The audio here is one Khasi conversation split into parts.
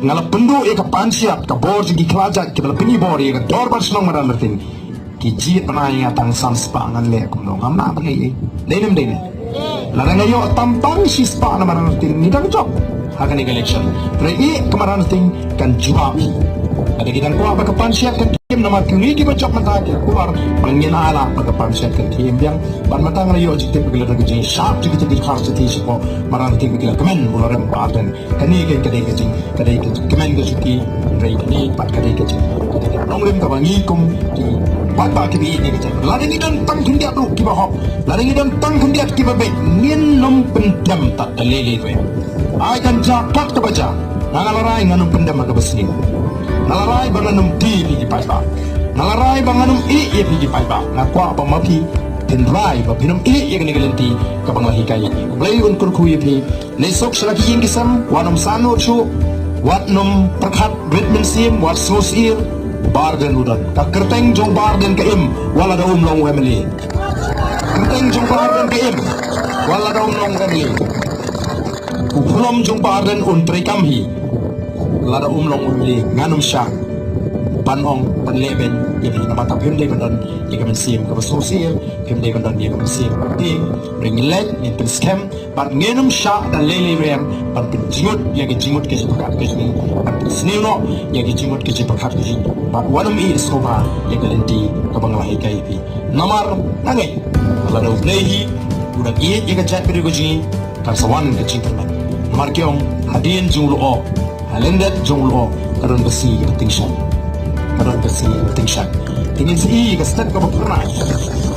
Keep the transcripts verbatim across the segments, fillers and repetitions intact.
Nga la pynduh ïa ka panshiat ka bor jong ki khlajat kiba la pynibor ïa ka dorbar shnong Madanrting. Ki jied ban ai ïa nga tang san spah, ngan leh kumno? Ngam lah ban leh. Dei ne ym dei ne? Lada nga ïoh tang tang shi spah na Madanrting, ngi dang jop ha kane ka election. Hynrei ïa ka Madanrting kan jubab. Lada ki dang kwah ba ka panshiat kan im, namar kine kiba jop mynta ki la kular ba ngin ai lad ba ka panshiat kan im biang. Bad mynta nga la ïoh jingtip ba ki la don ka jingshad jong kita ki dkhar shathie shapoh Madanrting ba ki la kmen ba u la rem u Bah Ardent. Kane ka, ka dei ka jing, ka dei ka jingkmen ka jong ki. Hynrei kane pat ka dei ka jing, ka dei ka nongrim kaba ngi kum ki paidbah kiba ïeit ïa ka jait. Lada ngi don tang khyndiat ruh kiba hok, lada ngi don tang khyndiat kiba beit, ngin ym pyndem tad da lei lei ruh. Ai kan jia pat kaba jia, nga, nga la rai ngan ym pyndem ha kaba sniew. Nga la rai ba ngan ym die ïa phi ki paidbah. Nga la rai ba ngan ym ïeh ïa phi ki paidbah. Nga kwah ba ma phi phin rai ba phin ym ïeh ïa kane ka lynti kaba nga la hikai ïa phi. U Blei un kyrkhu ïa phi. Leit suk sha la ki ïing ki sem, wat nym sangeh shuh, wat nym pyrkhat rit mynsiem, wat sngewsih. U Bah Ardent u don. Ka kyrteng jong u Bah Ardent ka im wat lada um long u M L A. Kyrteng jong u Bah Ardent ka im wat lada um long u M L A. U burom jong u Bah Ardent un treikam hi lada um long u M L A. Ngan ym shah ban ong ban leh beiñ ïa phi namar phim dei ban don ïa ka mynsiem kaba sngewsih, phim dei ban don ïa ka mynsiem kaba tieng. Hynrei ngin leit, ngin pynskhem. Bad ngin ym shah da lei lei ruh ban pynjngut ïa ka jingmut ka jingpyrkhat ka jong ngi, ban pynsniew noh ïa ka jingmut ka jingpyrkhat ka jong ngi. Bad wat nym ïeh sngewbha ïa ka lynti kaba nga la hikai ïa phi. Namar nga ngeit lada U Blei hi u dang ïeit ïa ka jaitbynriew ka jong ngi, kan sa wan ka jingkyrmen. Namar ki ong, hadien jong u lyoh, ha lyndet jong u lyoh ka don ka sngi kaba tyngshaiñ. Ka don ka sngi kaba tyngshaiñ. Te ngin sa ïohi ka step kaba phyrnai.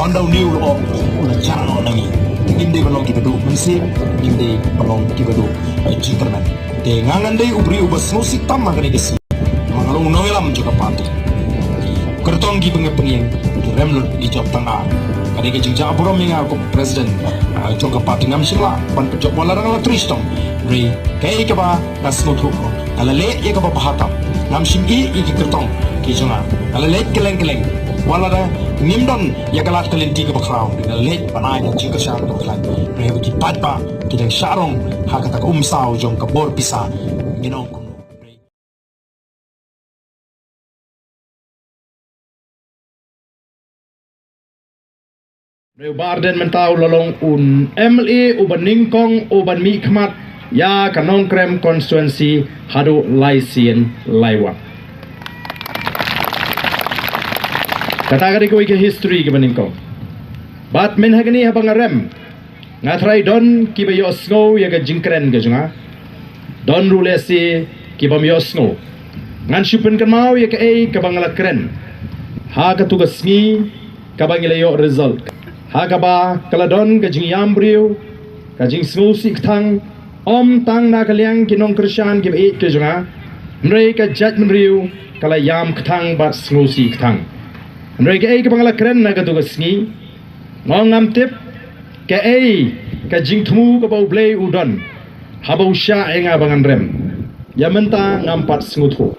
Ynda une u lyoh u la jah noh na ngi, te ngim dei ban long kiba duh mynsiem, ngim dei ban long kiba duh, eh, jingkyrmen. Te nga ngan dei u briew uba sngewsih tam ha kane ka sngi. Ma nga long u nongïalam jong ka party. Kyrtong ki ba nga pynïeng ki rem lut, ki jop tang ar. Ka dei ka jingjah burom ïa nga kum president, ah, jong ka party. Ngam shym lah ban pynjop wat la dang la trei shitom. Hynrei kaei kaba nga sngewthuh, nga la leh ïa kaba bha tam. Ngam shym ïeh ïa ki kyrtong ki jong nga. Nga la leit kylleng kylleng. Wat la da ngim don ïa ka lad ka lynti kaba khraw, nga la leit ban ai ka jingkyrshan kaba khlaiñ. Hynrei haba ki paidbah ki dang shah rong ha kata ka umsaw jong ka bor pisa, ngin ong kumno? Hynrei u Bah Ardent mynta u la long u M L A uba nyngkong uban mihkhmat ïa ka Nongkrem constituency haduh lai sien lai wat. Kata ka dei kawei ka history kaba nyngkong. Bad mynta hangne haba nga rem, nga tharai don kiba ïohsngew ïa ka jingkren ka jong nga. Don ruh lehse kibym ïohsngew. Ngan shu pynkynmaw ïa kaei kaba nga la kren ha katu ka sngi kaba ngi la ïoh result, ha kaba ka la don ka jingïam briew, ka jingsngewsih kthang, ym tang na ka liang ki nongkyrshan kiba ïeit ki jong nga, hynrei ka jaitbynriew ka la ïam kthang bad sngewsih kthang. Hynrei kaei kaba nga la kren ha katu ka sngi, nga ong ngam tip kaei ka jingthmu kaba U Blei u don haba u shah ïa nga ba ngan rem. Ïa mynta ngam pat sngewthuh.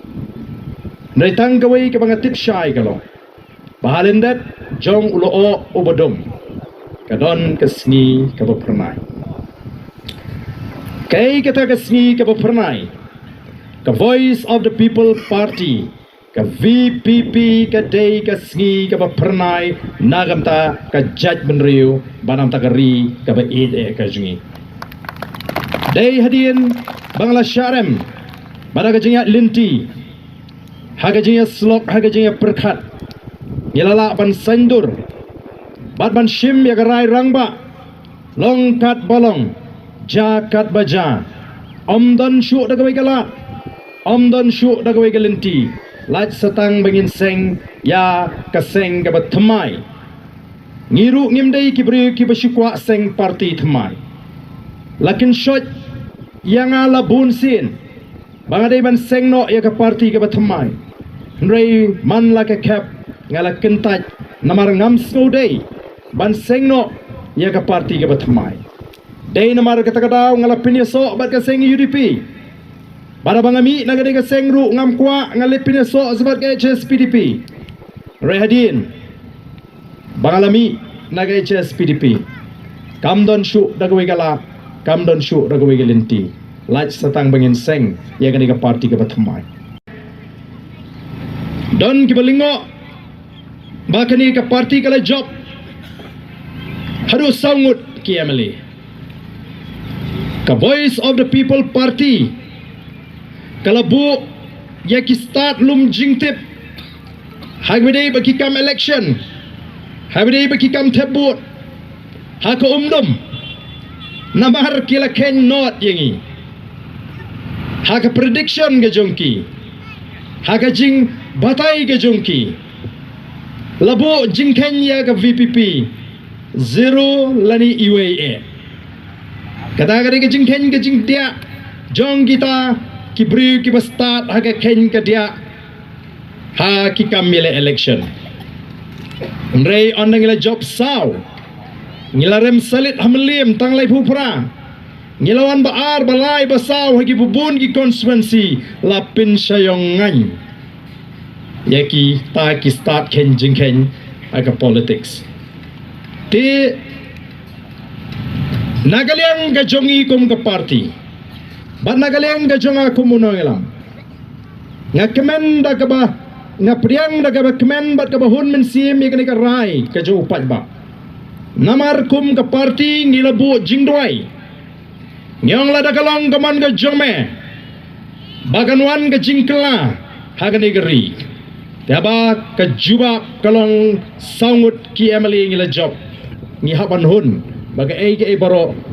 Hynrei tang kawei kaba nga tip shai ka long ba ha lyndet jong u lyoh uba dum ka don ka sngi kaba phyrnai. Kaei kata ka sngi kaba phyrnai? Ka Voice of the People Party, ka V P P, ka dei ka sngi kaba phyrnai na ka bynta ka jaitbynriew bad na ka bynta ka ri kaba ïeit eh ka jong ngi. Dei hadien ba nga la shah rem bad ha ka jingïaid lynti, ha ka jingïasyllok, ha ka jingïapyrkhat, ngi la lah ban saiñdur bad ban shim ïa ka rai rangbah. Long katba long, jia katba jia, ym don shuh da kawei ka lad, ym don shuh da kawei ka lynti, lait sa tang ba ngin seng ïa ka seng kaba thymmai. Ngi ruh ngim dei ki briew kiba shu kwah seng party thymmai. La kynshoit ïa nga la bun sien ba nga dei ban seng noh ïa ka party kaba thymmai. Hynrei man la ka khep nga la kyntait namar ngam sngewdei ban seng noh ïa ka party kaba thymmai. Dei namar kata ka daw nga la pynïasoh bad ka seng U D P. Bad haba nga mih na ka dei ka seng ruh ngam kwah, nga la pynïasoh sa bad ka H S P D P. Hynrei hadien ba nga la mih na ka H S P D P, kam don shuh da kawei ka lad, kam don shuh da kawei ka lynti. Lait satang ba ngin seng ïa kane ka party kaba thymmai. Don kiba lyngngoh ba kane ka party ka la jop haduh saw ngut ki M L A. Ka Voice of the People Party ka la buh ïa ki stad lum jingtip ha kaba dei ba ki kam election, ha kaba dei ba ki kam thep vote ha ka umdum. Namar ki la kheiñ nod ïa ngi ha ka prediction ka jong ki, ha ka jingbatai ka jong ki. La buh jingkheiñ ïa ka V P P zero lane iwei eh. Kata ka dei ka jingkheiñ ka jingdiah jong kita ki briew kiba stad ha ka kheiñ ka diah ha ki kam ïaleh election. Hynrei ynda ngi la jop saw, ngi la rem salit ha Mylliem tang laiphew phra, ngi la wan ba ar, ba lai, ba saw ha ki bun ki constituency, la pynshah ïong ngaiñ ïa kita ki stad kheiñ jingkheiñ ha ka politics. Te na ka liang ka jong ngi kum ka party bad na ka liang ka jong nga kum u nongïalam, nga kmen da kaba, nga pdiang da kaba kmen bad kaba hun mynsiem ïa kane ka rai ka jong u paidbah. Namar kum ka party ngi la buh jingduwai, ngi ong lada ka long ka mon ka jong me ba kan wan ka jingkylla ha kane ka ri. Te haba ka jubab ka long saw ngut ki M L A ngi la jop, ngi hap ban hun ba kaei kaei baroh ka